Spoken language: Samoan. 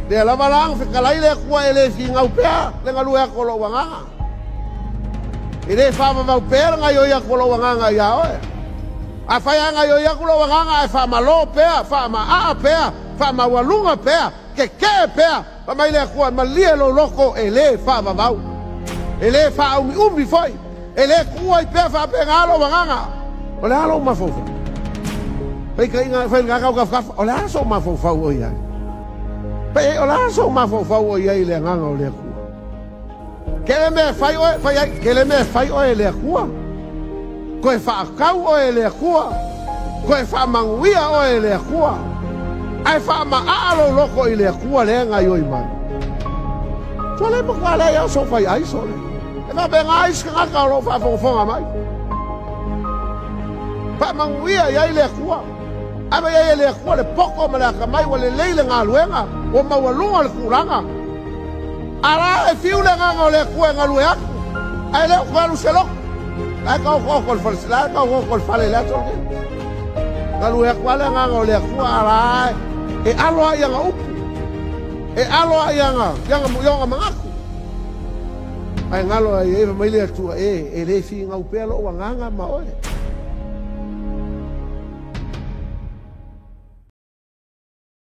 Lea lava la na fetalai le Atua e lē figau pea le galue atu o lo'u agaga, e lē faavavau pea le gaoioi atu o lo'u agaga iā oe. Afai a gaoioi atu lo'u agaga ae faamalō pea, faama'a pea, faamaualuga pea, keke'e pea, fai mai le Atua, malie lou loto, e lē faavavau, e lē faaumiumi foi, e lē tu'u ai pea faapegā lo'u agaga. O le a lou mafaufau? Faitaiga fai lena tautafatafa, o le a sou mafaufau o i ai? Pe o le a sou mafaufau o i ai i le agaga o le Atua? Kele mea e fai oe, fai ai, kele mea e fai oe e le Atua. Toe faatau oe e le Atua. Toe faamanuia oe e le Atua. Ae faama'a lou loto i le Atua lea e gaoioi mai. Ua le matua leai lava sou faiai sole. E faapena isi tagata o lo o faafogafoga mai. Faamanuia i ai le Atua. Ave i ai e le Atua le poto ma le atamai, ua lelei le galuega, ua maualuga le tulaga. A la e fiu le agaga o le Atua e galue atu, ae le o toe alu se loto. La e taotooto le fale, la e taotooto le fale i le aso lenei. Galue atu lava le agaga o le Atua, a la e alo lava i ana upu, e alo lava i ona manatu. Ae galo ai e mai le Atua e lē figau pea lo'u agaga ma oe.